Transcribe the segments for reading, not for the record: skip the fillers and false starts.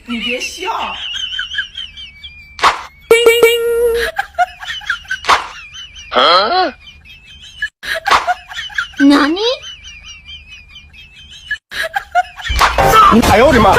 你别笑。何哎呦我的妈！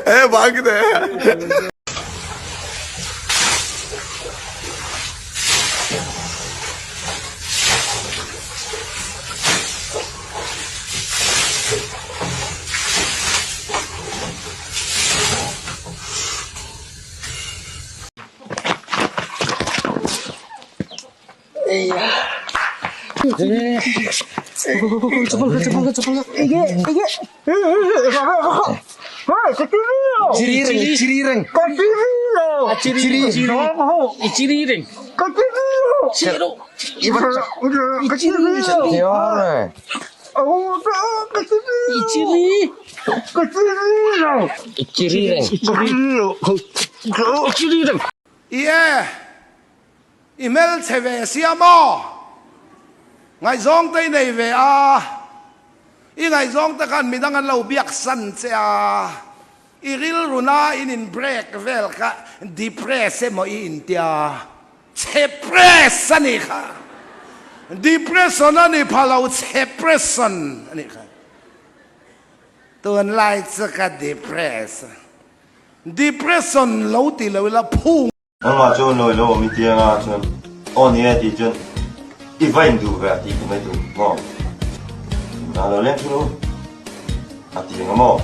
대박이네. I e, i hmelchhe ve sia maw? Ngaihzawng te i nei ve a, i ngaihzawng te khan midang an lo biak san che a, i rilru na in in break vel kha depress emaw i intia, chhe press a nih kha, depression a ni pha lo, chhe pression a nih kha. Tunlai chu ka depress. Depression lo ti lo ila phung. Nangmah chu nawi lo awm i tiang a chuan aw ni e tih chuan i va induh ve a tih ka mai tur maw? Na lo leng thul u a ti ang a maw?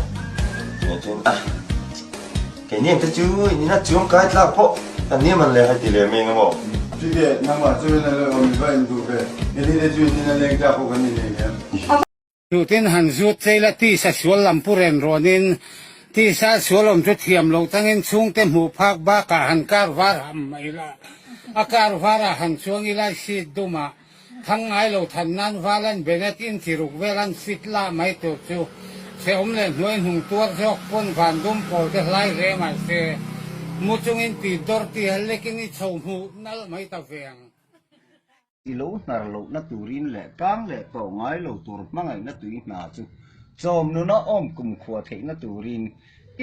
Tih chuan ah kei ni ang te chu in ina chuang kai tlak pawh kan ni man le hai ti leh mai ang a maw? Chute nangmah chu na lo awm i va induh ve, kei ni te chu in ina leng tlak pawh kan ni nei em? Duhten han zut cheila tisa sual lam pu ren rawnin tisa sual awm chu thiam loh tangin chhungte hmuh phak bakah han kar var ham mai la, a kar varah han chuang ila seat dumah thang ngai lo than nan val an Bennett in chi ruk vel an fit lah mai tur chu chheawm leh hnuai hnung tuar zawk pawn van dum pawl te hlai hle mah se mu chungin ti dawr ti hel lekin i chho hmuh nalh mai ta ve ang. I lo hnar lohna turin leh tlang leh tawh ngai lo tur hmangaihna tui hna chu chawm nuna awm kumkhua theihna turin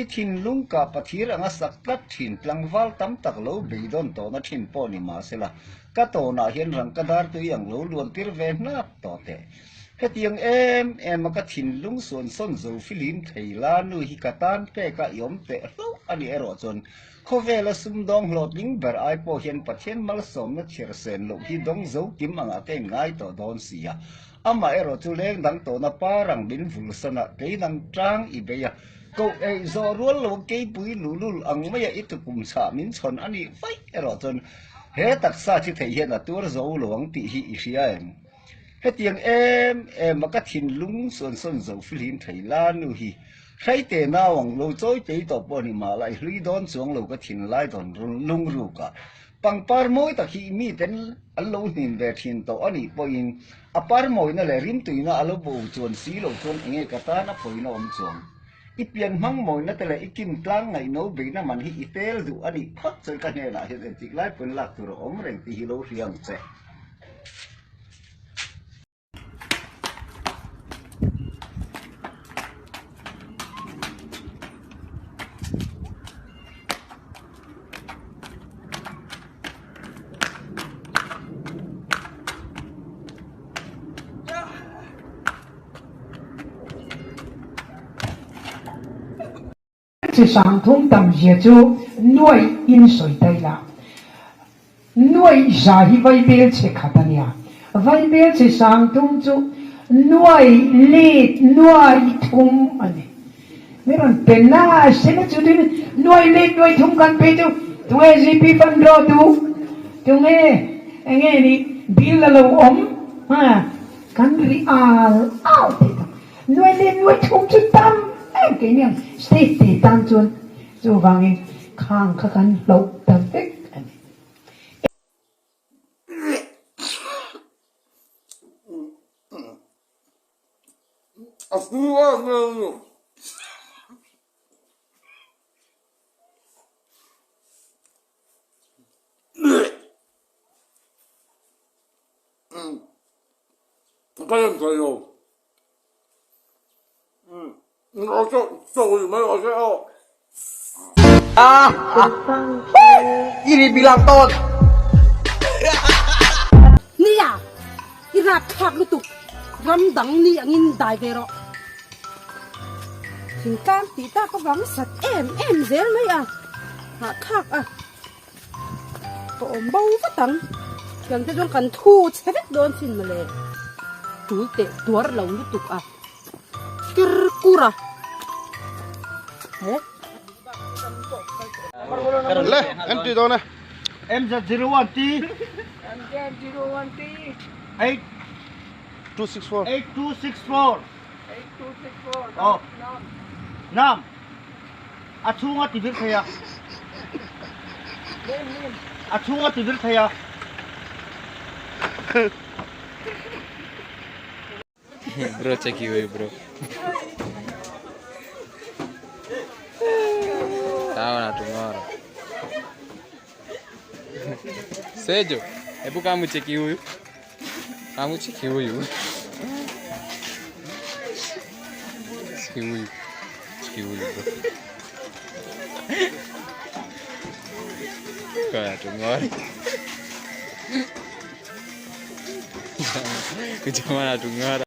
i thinlung kah pathir anga sak tlat thin tlangval tam tak lo beidawn tawhna thin pawh ni mahsela ka tawnah hian rangka dar tui ang lo luan tir ve hnap tawh teh. Hetiang em em a ka thinlung suan sawn zo fihlim thei la nu hi ka tan pek a i awm teh hlauh a nih erawh chuan Khawvela sumdawng hlawhtling ber ai pawh hian Pathian malsawmna chhiar sen loh hi dawng zo kim angah ka inngai tawh dawn si a. Amah erawh chu leng dang tawhna parang min vul san a, kei nang tang i bei a, koh eih zawh rual lo keipui luhlul ang maia i tukum chhah min chhawn a nih vaih erawh chuan he taksa thi thei hian a tuar zo lo ang tih hi i hria em? Hetiang em em a ka thinlung suan sawn zo fihlim thei la nu hi Hraite nau ang lo chawi tei tawh pawh ni mah la i hlui dawn chuang lo ka thinlai dawn lungruk a. Pangpar mawi tak hi miten an lo hnim ve thin tawh a nih pawhin a par mawina leh rimtuina a lo bo chuan si lo chuan enge ka tan a pawina awm chuang. I pian hmang mawina te leh i kim tlang ngaihno beihna man hi i tel duh a nih phawt chuan ka hnenah hian entik lai pawn lak tur a awm reng tih hi lo hria ang che. Vaibelchhe 30 tam zia chu nuaih in sawi ta ila. Nuaih za hi vaibelchhe khat a nia. Vaibelchhe 30 chu nuaih let nuaih thum a ni. Mi rawn pe na se na chu tin nuaih let nuaih thum kan pe chu tunge GP fund draw duh? Tunge enge ni bill a lo awm? Ha kan ri al al thei tak. Nuaih let nuaih thum chu tam em keini ang state te tan chuan chuvangin khang kha kan hloh ta vek a ni. Nia, i rapthlak lutuk, ram dang ni angin dai ve rawh. Thingtlang tih tak avang sat em em zel mai a, hahthlak a. Ka awm bo vat ang. Tiang te chuan kan thu chhe vek dawn sin mawle. Tul teh tuar lo lutuk a. Ker kur a. He. Le, MT dawn e. MZ01T. MZ01T. 8 264. 8264. 8264. Oh. Nam. A chhunga ti vir thei a. A chhunga ti vir thei a. Bro check you bro. Sawa na tomorrow. Sejo, hebu kama cheki huyu. Kama cheki huyu. Cheki huyu. Cheki huyu bro. Kaya tomorrow. Jamaa anatung'ara.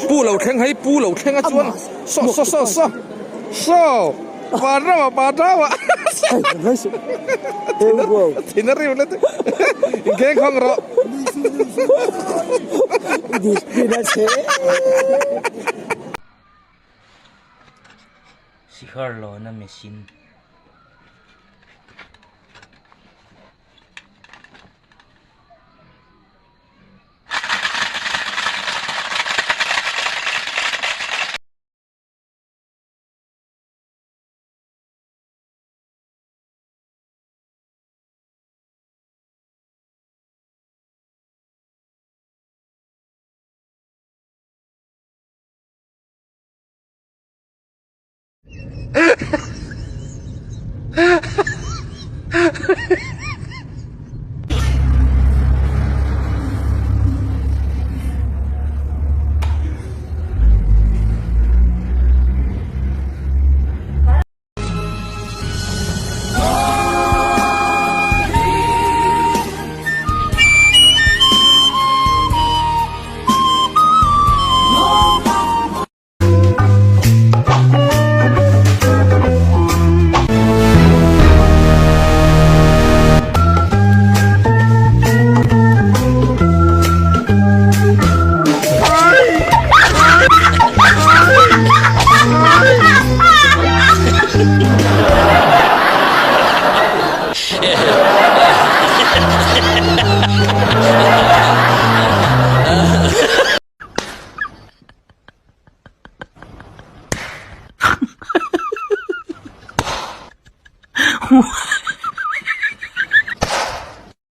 Pu lo thleng hei pu lo thleng a chuan saw saw saw saw saw vanrama vanrama thin a rim let inkheng khawng rawh Sihar lawna machine.